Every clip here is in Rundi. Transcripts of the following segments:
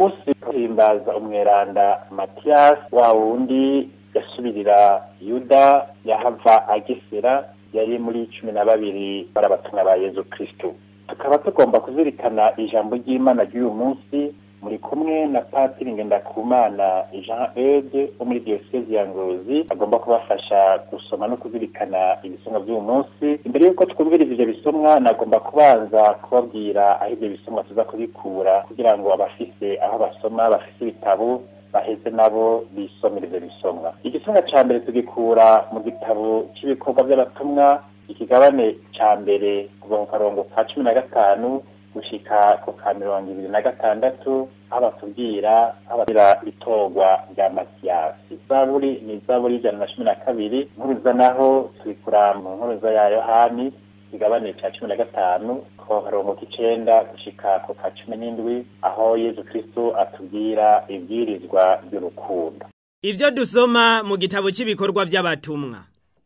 Uyu munsi tuhimbaza umweranda Matiyasi, wa wundi yasubirira Yuda yahava agesera, yari muri 12 barabatumwa ba Yezu Kristo. Tukaba tugomba kuzirikana ijambo ry'Imana ry'uyu munsi. Muri kumwe na Patiri Ngendakumana Jean Eudes wo muri Diyosezi ya Ngozi, agomba kubafasha gusoma no kuzirikana ibisomwa by'uyu munsi. Imbere y'uko twumviriza ivyo bisomwa, nagomba kubanza kubabwira aho ivyo bisomwa tuza kubikura, kugira ngo abafise aho basoma, bafise ibitabo, baheze nabo bisomera ivyo bisomwa. Igisomwa ca mbere tugikura mu gitabo c'ibikorwa vy'abatumwa, ikigabane ca mbere, kuva ku karongo ka 15 gushika ku ka 26, aho batubwira aho itorwa rya Matiyasi. Zaburi ni Zaburi 112. Nkuruza naho tubikura mu Nkuruza ya Yohani, ikigabane ca 15, ku karongo k'icenda gushika ku ka 17, aho Yezu Kristo atubwira ibwirizwa ry'urukundo. Ivyo dusoma mu gitabo cy'ibikorwa by'abatumwa.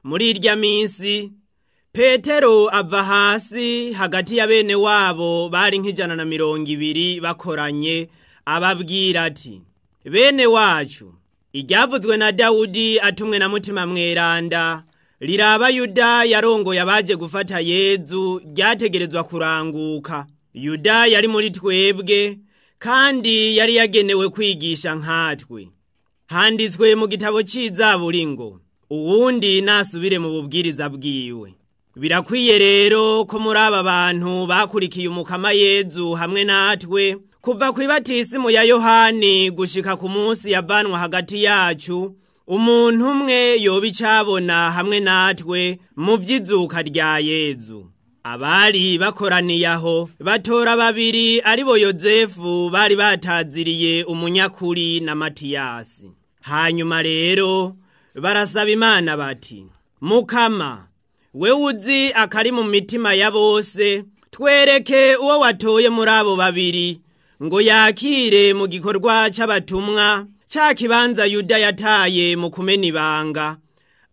Muri irya minsi, Petero ava hasi hagati ya bene wabo bari nk'120 bakoranye, ababwira ati: "Bene wacu, iryavuzwe na Dawudi atumwe na Mutima Mweranda riraba Yuda yarongoye abaje gufata Yezu ryategerezwa kuranguka. Yuda yari muri twebwe kandi yari yagenewe kwigisha nkatwe. Handitswe mu gitabo c'Izaburi ngo: uwundi nasubire mu bubwiriza bwiwe. Birakwiye rero ko muri aba bantu bakurikiye umukama Yezu hamwe natwe kuva ku ibatisimu ya Yohani gushika ku munsi yavanwa hagati yacu, umuntu umwe yoba icabona hamwe natwe mu vy'izuka rya Yezu." Abari bakoraniye aho batora babiri, aribo Yozefu bari bataziriye umunyakuri na Matiyasi. Hanyuma rero barasaba Imana bati: "Mukama, we uzi akari mu mitima ya bose, twereke uwo watoye muri abo babiri ngo yakire mu gikorwa c'abatumwa ca kibanza Yuda yataye mu kumena ibanga,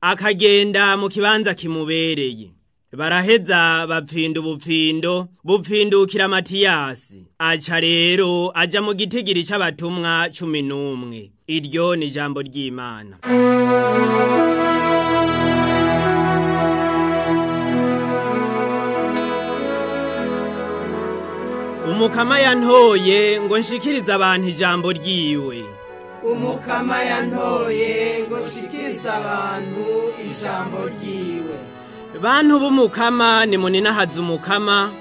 akagenda mu kibanza kimubereye." Baraheza bapfinda ubupfindo, bupfindukira Matiyasi. Aca rero aja mu gitigiri c'abatumwa 11. Iryo ni ijambo ry'Imana. Umukama yantoye ngo nshikirize abantu ijambo ryiwe. Umukama yantoye ngo nshikirize abantu ijambo ryiwe. Bantu b'umukama, ni muninahaze umukama,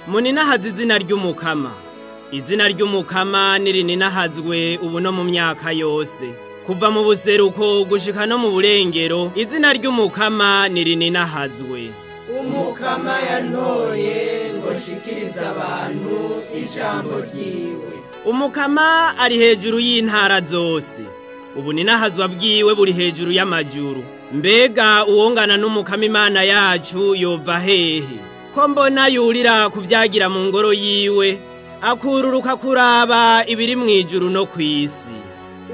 muninahaze izina ry'umukama. Izina ry'umukama nirininahazwe ubu no mu myaka yose. Kuva mu buseruko gushika no mu burengero, izina ry'umukama nirininahazwe. Umukama yantoye ngo nshikirize abantu ijambo ryiwe. Umukama ari hejuru y'intara zose. Ubuninahazwa bwiwe buri hejuru y'amajuru. Mbega uwongana n'umukama Imana yacu yova hehe? Ko mbona yurira kuvyagira mu ngoro yiwe, akururuka kuraba ibiri mw'ijuru no kw'isi.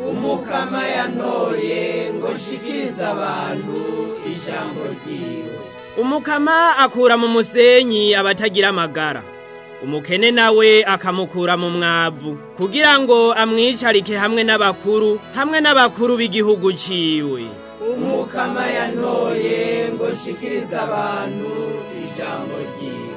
Umukama yantoye ngo nshikirize abantu ijambo ryiwe. Umukama akura mu musenyi abatagira amagara, umukene nawe akamukura mu mwavu, kugira ngo amwicarike hamwe n'abakuru, hamwe n'abakuru b'igihugu ciwe. Umukama yantoye ngo nshikirize abantu ijambo ryiwe.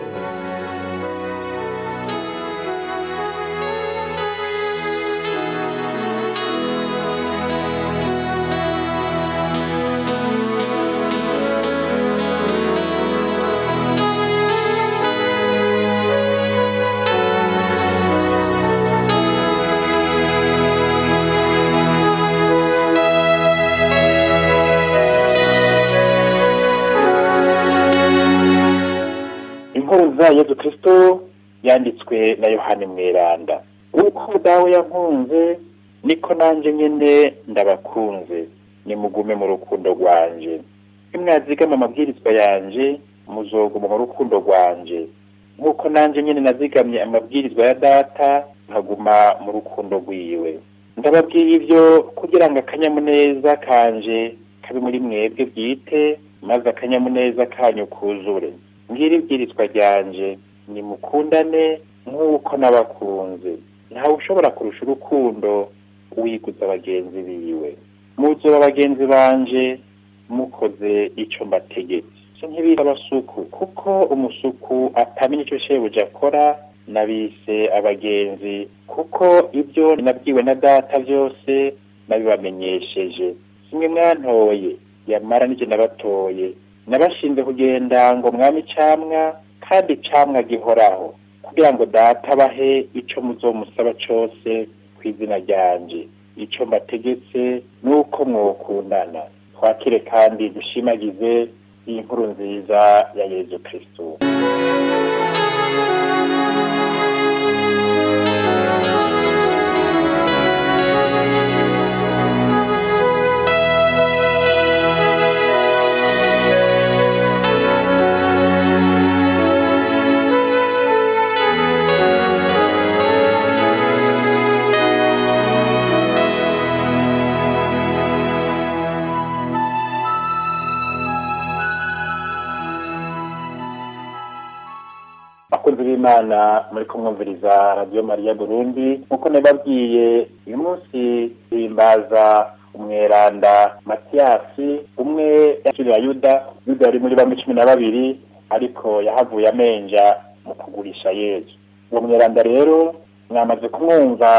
Inkuru za Yezu Kristo yanditswe na Yohani Mweranda. Uko Dawe yankunze niko nanje nyene ndabakunze, nimugume mu rukundo rwanje. Nimwazigama amabwirizwa yanje muzoguma mu rukundo rwanje, nk'uko nanje nyene nazigamye amabwirizwa ya Data nkaguma mu rukundo rwiwe. Ndababwiye ivyo kugira ngo akanyamuneza kanje kabe muri mwebwe bwite, maze akanyamuneza kanyu kuzure. Ngira ibwirizwa ryanje, nimukundane nk'uko nabakunze. Ntawe ushobora kurusha urukundo uwiguza bagenzi biwe. Muzoba bagenzi banje mukoze ico mbategetse. Ntibita abasuku, kuko umusuku atamenya ico shebuja akora. Nabise abagenzi, kuko ibyo nabwiwe na data byose nabibamenyesheje. Simwe mwantoye, yamara nije nabatoye, nabashinze kugenda ngo mwami icamwa, kandi icamwa gihoraho, kugira ngo data bahe ico muzomusaba cose kw'izina ryanje. Ico mbategetse nuko mwokundana. Twakire kandi dushimagize iyi nkuru nziza ya Yezu Kristo. Abakunzi b'Imana muri kumwumviriza Radio Maria Burundi, nkuko nababwiye uyu munsi himbaza umweranda Matiyasi, umwe yakiriye Yuda. Yuda yari muri bamwe 12, ariko yahavuye amenja mu kugurisha Yezu. Uwo mweranda rero mwamaze kumwumva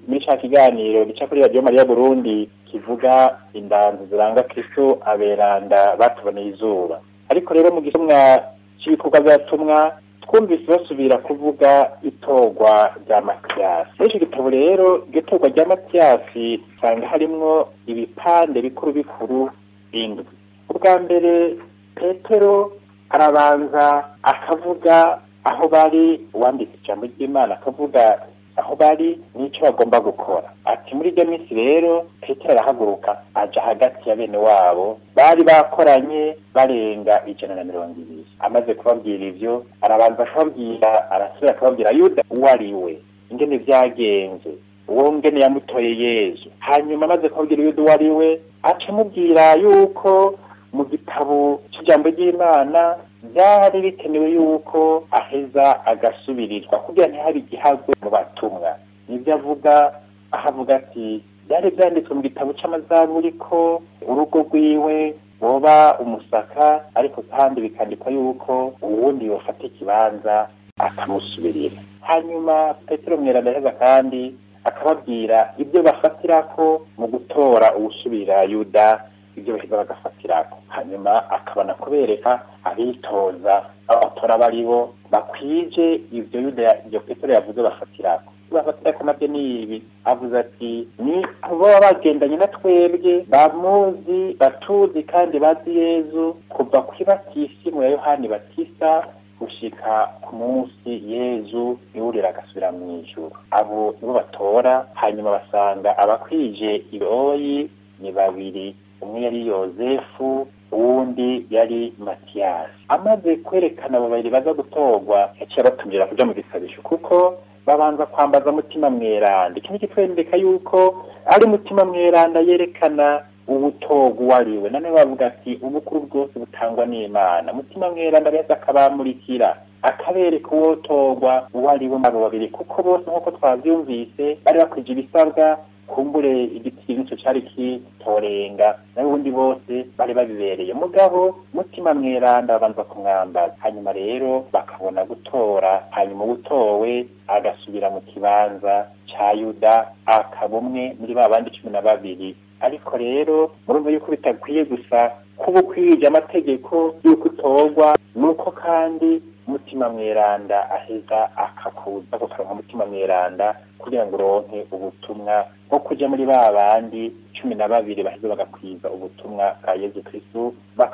muri ca kiganiro gica kuri Radio Maria Burundi kivuga indanzi ziranga Kristo, aberanda batuboneye izuba. Ariko rero mu gisomwa c'ibikorwa vyatumwa twumvise basubira kuvuga itorwa rya Matiyasi. Muri ico gitabo rero, iryo torwa rya Matiyasi usanga harimwo ibipande bikuru bikuru 7. Ubwa mbere Petero arabanza akavuga aho bari, uwanditse ijambo ry'Imana akavuga aho bari n'ico bagomba gukora. Ati muri iryo minsi rero Petero arahaguruka aja hagati ya bene wabo bari bakoranye barenga 120. Amaze kubabwira ivyo, arabanza akababwira, arasubira akababwira Yuda uwo ari we, ingene vyagenze, uwo ngene yamutoye Yezu. Hanyuma amaze kubabwira Yuda uwo ari we, aca amubwira yuko mu gitabo c'ijambo ry'Imana byari bikenewe yuko aheza agasubirizwa kugira ntihabe igihagwe mu batumwa. Nibyo avuga, ahavuga ati byari byanditswe mu gitabo c'amazaburi ko urugo rwiwe woba umusaka, ariko kandi bikandikwa yuko uwundi yofata ikibanza akamusubirira. Hanyuma Petero mweranda aheza kandi akababwira ibyo bafatirako mu gutora uwusubirira Yuda, ibyo baheza bagafatirako. Hanyuma akabona kubereka abitoza abatora baribo bakwije ivyo Yuda, ivyo Petero yavuze bafatirako. Bafatirako navyo ni ibi, avuze ati ni abo baba bagendanye na twebwe, bamuzi, batuzi kandi bazi Yezu kuva kuri batisimu ya Yohani Batista gushika ku munsi Yezu yurira agasubira mw'ijuru. Abo nibo batora. Hanyuma basanga abakwije iboyi ni babiri, umwe yari Yozefu, uwundi yari Matiyasi. Amaze kwerekana abo babiri baza gutorwa, yaciye abatumira kuja mu gisabisho, kuko babanza kwambaza Mutima Mweranda. Iki ni kitwereka yuko ari Mutima Mweranda yerekana uwutorwa uwo ari we. None bavuga ati ubukuru bwose butangwa n'Imana. Mutima Mweranda rero akabamurikira, akabereka uwotorwa uwo ari we abo babiri, kuko bose nk'uko twavyumvise bari bakwije ibisabwa. Kumbure igiti nico cari kitorenga, n'ubundi bose bari babibereye. Mugabo Mutima Mweranda babanza kumwambaza, hanyuma rero bakabona gutora. Hanyuma uwutowe agasubira mu kibanza ca Yuda, akaba umwe muri ba bandi 12. Ariko rero murumva yuko bitakwiye gusa kuba ukwije amategeko y'uko utorwa, nuko kandi Mutima Mweranda aheza akakuza kukaronka Mutima Mweranda kugira ngo uronke ubutumwa bwo kuja muri ba bandi 12 baheza bagakwiza ubutumwa bwa Yezu Kristo,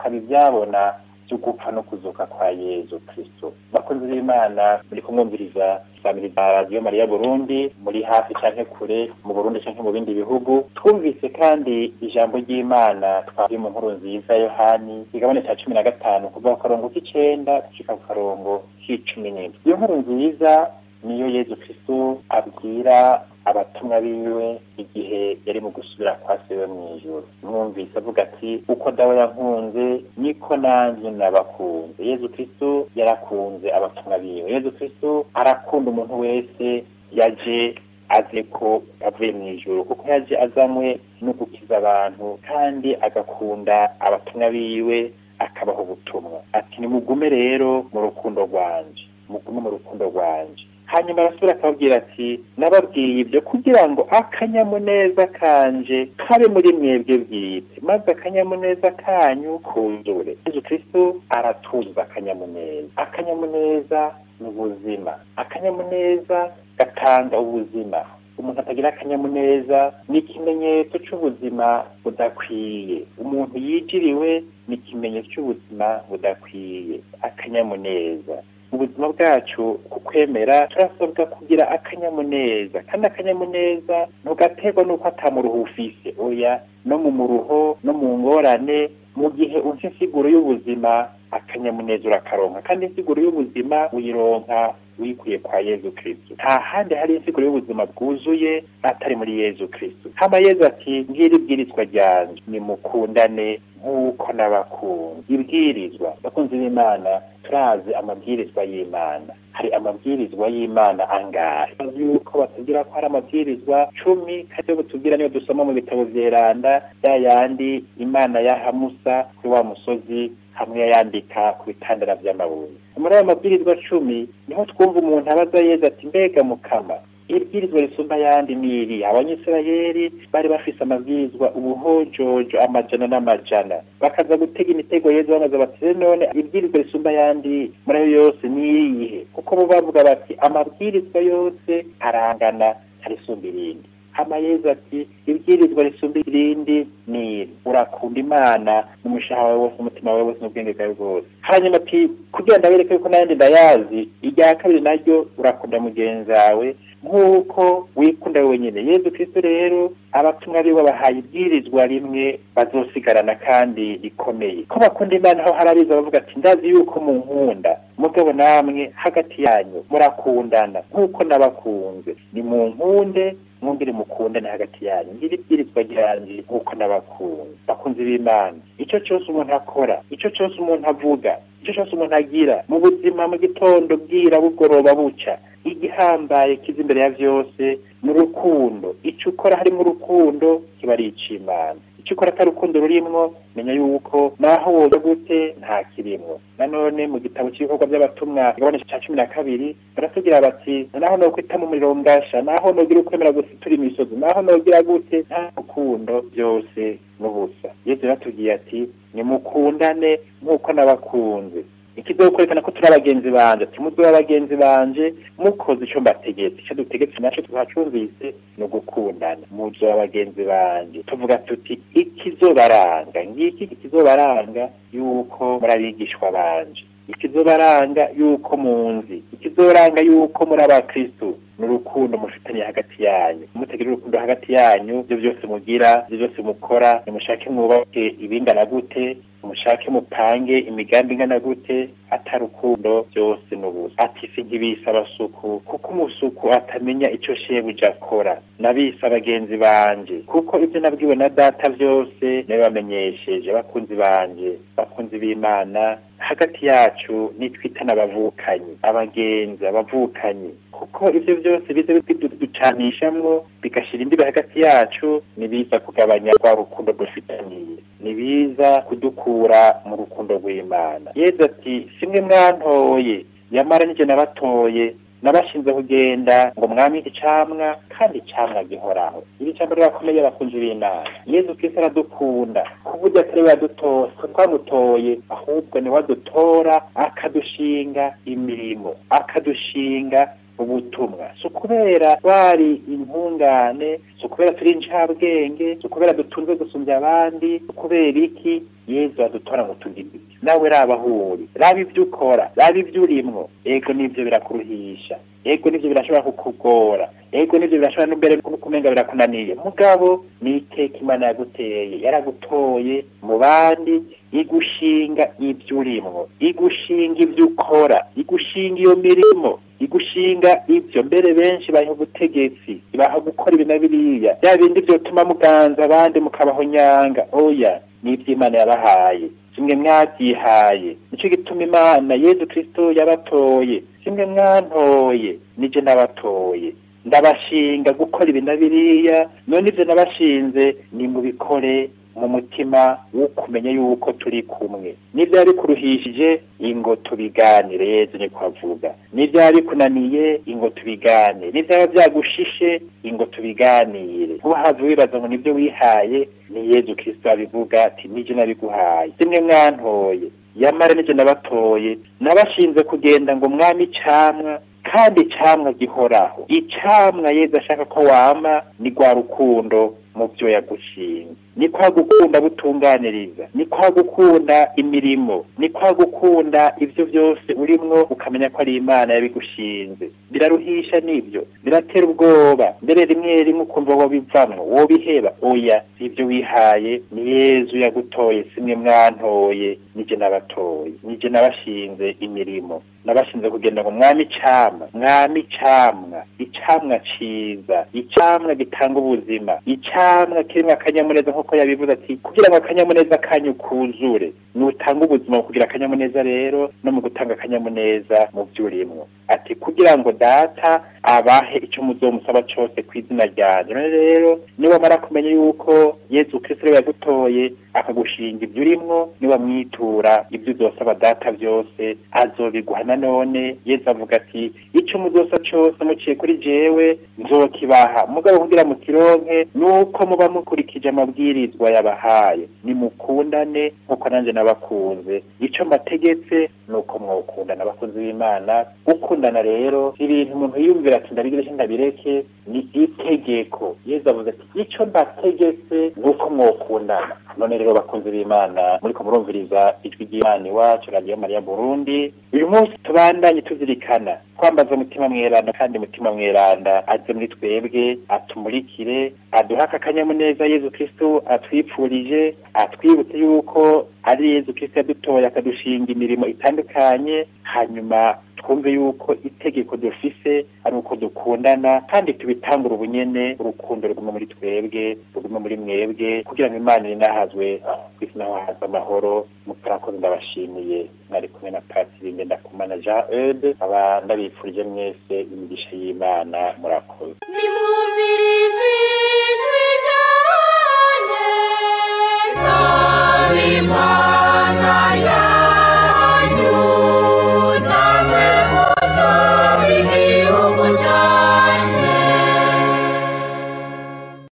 bakabivyabona byo gupfa no kuzuka kwa Yezu Kristo. Bakunzi b'Imana muri kumwumviriza Samiriza Radio Maria Burundi, muri hafi canke kure, mu Burundi canke mu bindi bihugu, twumvise kandi ijambo ry'Imana twari mu nkuru nziza Yohani igabane ca 15 kuva ku karongo k'icenda gushika ku karongo k'17. Iyo nkuru nziza niyo Yezu Kristo abwira abatumwa biwe igihe yari mu gusubira kwa se we mw'ijuru. Mwumvise avuga ati uko dawe yankunze niko nanje nabakunze. Yezu Kristo yarakunze abatumwa biwe. Yezu Kristo arakunda umuntu wese yaje aze ko avuye mu ijuru, kuko yaje azanywe no gukiza abantu kandi agakunda abatumwa biwe akabaha ubutumwa. Ati nimugume rero mu rukundo rwanje, mugume mu rukundo rwanje. Hanyuma arasubira akababwira ati nababwiye ibyo kugira ngo akanyamuneza kanje kabe muri mwebwe bwite, maze akanyamuneza kanyu kuzure. Yezu Kristo aratuzuza akanyamuneza. Akanyamuneza ni ubuzima, akanyamuneza gatanga ubuzima. Umuntu atagira akanyamuneza ni ikimenyetso c'ubuzima budakwiye. Umuntu yijiriwe ni ikimenyetso c'ubuzima budakwiye. Akanyamuneza mu buzima bwacu, ku kwemera turasabwa kugira akanyamuneza, kandi akanyamuneza ntugaterwa n'uko atamuruho ufise, oya, no mu muruho no mu ngorane. Mu gihe umva insiguro y'ubuzima, akanyamuneza urakaronka, kandi insiguro y'ubuzima uyironka wikuye kwa Yezu Kristo. Nta handi hari insiguro y'ubuzima bwuzuye atari muri Yezu Kristo. Hama Yezu ati ngira ibwirizwa ryanje, nimukundane nk'uko nabakunda. Ibwirizwa, bakunzi b'Imana, turazi amabwirizwa y'Imana. Hari amabwirizwa y'Imana angahe? Yuko batubwira ko hari amabwirizwa 10, kandi yo batubwira niyo dusoma mu bitabo vyeranda, ya yandi Imana yaha Musa kuri wa musozi hamwe yayandika ku bitandara vy'amabuye. Muri ayo mabwirizwa 10 niho twumva umuntu abaza Yezu ati mbega mukama, ibwirizwa risumba ayandi ni iri? Abanyisirayeli bari bafise amabwirizwa ubuhojojo amajana n'amajana, bakaza gutega imitego Yezu bamaze bati none ibwirizwa risumba ayandi muri ayo yose ni irihe? Kuko bo bavuga bati amabwirizwa yose arangana, ntarisumba irindi. Hama Yezu ati ibwirizwa risumba irindi ni iri, urakunda Imana n'umushaha wawe wose, umutima wawe wose, n'ubwenge bwawe bwose. Hanyuma ati kugira ndabereke yuko n'ayandi ndayazi, irya kabiri naryo urakunda mugenzi wawe nk'uko wikunda wenyine. Yezu Kristo rero abatumwa biwe bahaye ibwirizwa rimwe bazosigarana kandi rikomeye, ko bakunda Imana. Aho harabiza bavuga ati ndazi yuko munkunda, mugabo namwe hagati yanyu murakundana nk'uko nabakunze, ni munkunde mwongere mukundane hagati yanyu, ngira ibwirizwa ryanje nk'uko nabakunze. Bakunzi b'Imana, ico cyose umuntu akora, ico cyose umuntu avuga, ico cyose umuntu agira mu buzima, mu gitondo bwira bugoroba buca, igihambaye kiza imbere ya vyose ni urukundo. Ico ukora harimo urukundo kiba ari ic'Imana. Ico ukora atari urukundo rurimwo, menya yuko naho woza gute nta kirimwo. Nanone mu gitabo cy'ibikorwa by'abatumwa igabane ca 12 baratubwira bati naho nokwita mu muriro ngasha, naho nogira ukwemera gusitura imisozi, naho nogira gute, nta rukundo byose n'ubusa. Yezu yaratubwiye ati nimukundane nk'uko nabakunze. Ikizokwerekana ko turi abagenzi banje, ati muzwe abagenzi banje mukoze ico mbategetse. Ico dutegetse naco twacumvise ni ugukundana. Muzwe abagenzi banje, tuvuga tuti ikizobaranga ngiki, ikizobaranga yuko muri abigishwa banje, ikizobaranga yuko munzi, ikizoranga yuko muri abakristo ni urukundo mufitanye hagati yanyu. Mutagira urukundo hagati yanyu, ibyo byose mugira, ibyo byose mukora, nimushake mwubake ibingana gute, mushake mupange imigambi ingana gute, atarukundo byose n'ubusa. Ati sinkibisa abasuku, kuko umusuku atamenya ico shebuja akora. Nabisa abagenzi banje, kuko ibyo nabwiwe na data byose nabibamenyesheje. Bakunzi banje, bakunzi b'Imana, hagati yacu nitwitana abavukanyi, abagenzi, abavukanyi, kuko ivyo byose bize biducanishamwo bigashira imbibe hagati yacu, nibiza kugabanya rwa rukundo dufitaniye, nibiza kudukura mu rukundo rw'Imana. Yezu ati simwe mwantoye, yamara nije nabatoye, nabashinze kugenda ngo mwami icamwa, kandi icamwa gihoraho. Iri jambo rirakomeye abakunzi b'Imana. Yezu Kristo aradukunda ku buryo atari we yadutoye, twamutoye, ahubwo ni we adutora akadushinga imirimo, akadushinga ubutumwa. Si ukubera twari intungane, si ukubera turi incabwenge, si ukubera dutunze gusumbya abandi, si ukubera iki? Yezu adutora ngo tugire iki? Nawe raba aho uri, raba ibyo ukora, raba ibyo urimwo. Ego nivyo birakuruhisha, ego nivyo birashobora kukugora, ego nivyo birashobora n'umbere kumenga birakunaniye, mugabo ni iteka Imana yaguteye, yaragutoye mu bandi, igushinga ibyo urimwo, igushinga ibyo ukora, igushinga iyo mirimo, igushinga ibyo. Mbere benshi baha ubutegetsi, baha gukora ibi na biriya, bya bindi vyotuma muganza abandi mukabahonyanga. Oya, n'ivyo Imana yabahaye, simwe mwabyihaye. Nico gituma Imana Yezu Kristo yabatoye, simwe mwantoye, nije nabatoye. Ndabashinga gukora ibi na biriya, none ivyo nabashinze ni mubikore mu mutima wo kumenya yuko turi kumwe. N'ivyari kuruhishije ingo tubiganire, Yezu niko avuga. N'ivyari kunaniye ingo tubiganire, n'ivyaba vyagushishe ingo tubiganire. Ntuhave wibaza ngo nivyo wihaye, ni Yezu Kristo abivuga ati nije nabiguhaye, simwe mwantoye, yamara nije nabatoye, nabashinze kugenda ngo mwami icamwa, kandi icamwa gihoraho. Icamwa Yezu ashaka ko wama ni rwa rukundo mu byo yagushinze, ni kwa gukunda butunganiriza, ni kwa gukunda imirimo, ni kwa gukunda ivyo byose urimwo ukamenya ko ari Imana yabigushinze. Biraruhisha nibyo, biratera ubwoba, mbere rimwe rimwe ukumva wobivamwo, wobiheba. Oya, ivyo wihaye ni Yezu yagutoye, simwe mwantoye, nije nabatoye, nije nabashinze imirimo, nabashinze kugenda ngo mwami icamwa, mwami icamwa, icamwa ciza, icamwa gitanga ubuzima, icamwa kirimwo akanyamuneza, nkuko yabivuze ati kugira ngo akanyamuneza kanyu kuzure. Nutanga ubuzima kugira akanyamuneza rero no mu gutanga akanyamuneza mu vyurimwo, ati kugira ngo data abahe ico muzomusaba cose kw'izina ryanje. None rero niwamara kumenya yuko Yezu Kristo yagutoye akagushinga ivyo urimwo, niwamwitura ivyo uzosaba data vyose azobiguha. Nanone Yezu avuga ati ico muzosa cose muciye kuri jewe nzokibaha, mugabo kugira mukironke nuko muba mukurikije amabwirizwa yabahaye. Nimukundane nkuko nanje nabakunze, ico mbategetse nuko mwokundana. Abakunzi b'Imana, gukundana rero ibintu umuntu yiyumvira ati ndabigire ndabireke, ni itegeko. Yezu avuze ati ico mbategetse nuko mwokundana. None rero bakunzi b'Imana, muriko murumviriza ijwi ry'Imana iwacu Radio Maria Burundi, uyu munsi tubandanye tuzirikana kwambaza Mutima Mweranda, kandi Mutima Mweranda aze muri twebwe, atumurikire, aduhe akanyamuneza Yezu Kristo atwipfurije, atwibutse yuko ari Yezu Kristo yadutoye akadushinga imirimo itandukanye, hanyuma twumve yuko itegeko dufise ari uko dukundana, kandi tubitangura ubunyene, urukundo rugume muri twebwe, rugume muri mwebwe, kugira ngo Imana inahazwe kw'isi naho haza amahoro. Murakoze, ndabashimiye. Mwari kumwe na Patiri Ngendakumana Jean Eudes, aba ndabifurije mwese imigisha y'Imana. Murakoze.